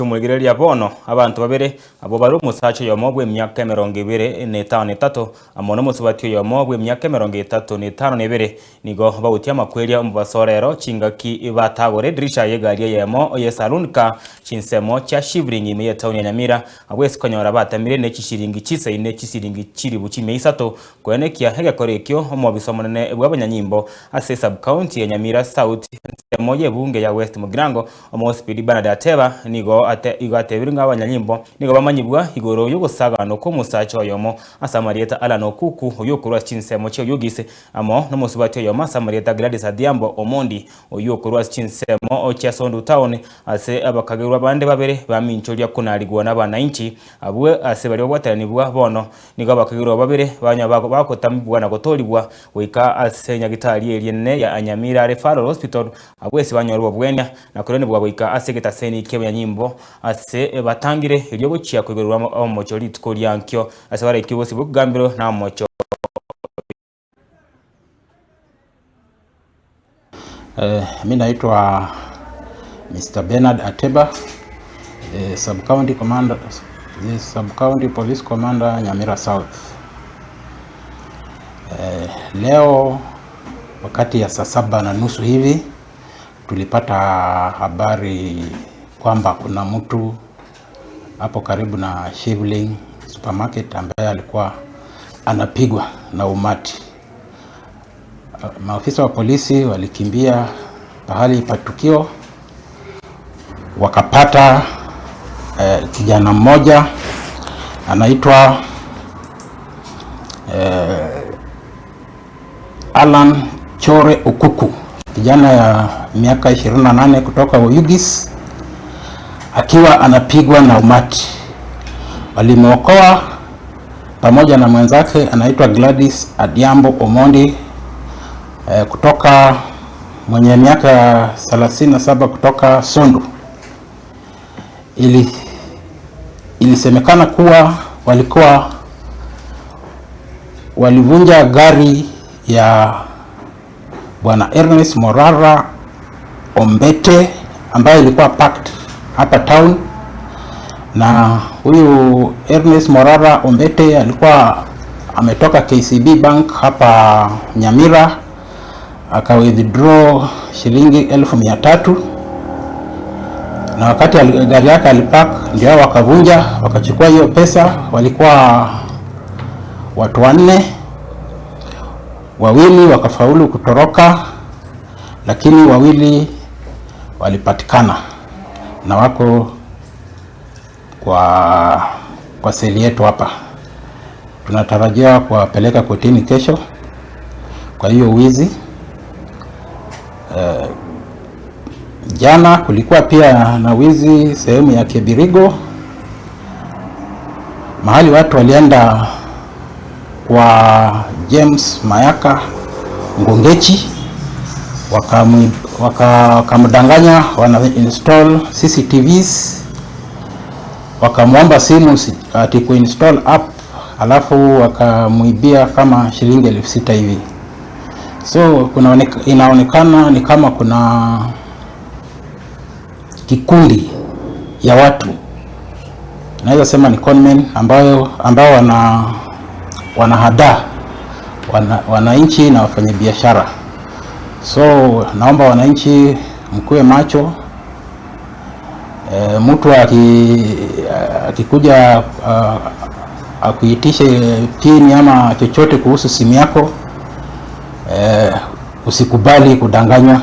Omorigereria bono, abanto babere, abwo bare omosacha oyomo bw'emiaka 25 na etato, amo nomosubati oyomo bw'emiaka 35 na ebere, nigo bagotia amakweria omobaso rero chingaki batagora edirisha y'egari eyemo y'esaloon car chinsemo chia Shivling ime y'etaoni ya Nyamira, abwo ase konyora batamire ne chishiringi chisaine chisiringi chilifu chimia isato koenekia egekora ekio omobisa omonene bw'abanyanyimbo ase esub-county ya Nyamira South ensemo y'ebunge ya West Mugirango Omosibiri Bernard Ateba nigo igo atebire ng'a abanyanyimbo nigo bamanyigwa igoro y'ogosagana kw'omosacha oyomo ase amarieta Allan Okuku oyio okorwa ase chinsemo chia Oyugis amo nomosubati oyomo ase amarieta Gladys Adhiambo Omondi oyio okorwa ase chinsemo chia Sondu Town ase abakagerwa bande babere baminchoria konarigwa n'abanainchi abwo ase baria babwateranigwa bono Nigo abakagerwa babere banywa bagotamigwa na gotoorigwa goika ase nyagitari eria enene ya Nyamira Referral Hospital, abwo ase banyora obobwenia na koiranigwa goika ase egetaseni ki'abanyanyimbo ase batangire erio gochia koigorerwa omocho rituko ria ankio ase baraikigwe bosio bw'ekegambero na omocho. Mi naitwa Mr. Bernard Ateba, the sub-county commander, the sub-county police commander Nyamira South. Leo wakati ya saa saba na nusu hivi tulipata habari kwamba kuna mtu hapo karibu na Shivling supermarket ambaye alikuwa anapigwa na umati. Maafisa wa polisi walikimbia pahali pa tukio wakapata eh, kijana mmoja anaitwa eh, Alan Chore Okuku, kijana ya miaka 28 kutoka Oyugis akiwa anapigwa na umati. Walimwokoa pamoja na mwenzake anaitwa Gladys Adhiambo Omondi eh, kutoka mwenye miaka 37 kutoka Sondu. Ili ilisemekana kuwa walikuwa walivunja gari ya Bwana Ernest Morara Ombete ambayo ilikuwa parked hapa town, na huyu Ernest Morara Ombete alikuwa ametoka KCB Bank hapa Nyamira aka withdraw shilingi 300,000 na wakati gari yake alipark, ndio wakavunja wakachukua hiyo pesa. Walikuwa watu wanne, wawili wakafaulu kutoroka, lakini wawili walipatikana na wako kwa seli yetu hapa. Tunatarajia kuwapeleka kotini kesho kwa hiyo wizi. Jana kulikuwa pia na wizi sehemu ya Kebirigo, mahali watu walienda kwa James Mayaka Ngongechi wakamdanganya wana install CCTVs, wakamwomba simu ati kuinstall app, alafu wakamwibia kama shilingi 6,000 hivi. So inaonekana ni kama kuna kikundi ya watu, naweza sema ni conmen ambao wanahadaa wananchi na wafanyabiashara. So naomba wananchi mkuwe macho. Mtu akikuja akuitishe pin ama chochote kuhusu simu yako, usikubali kudanganywa.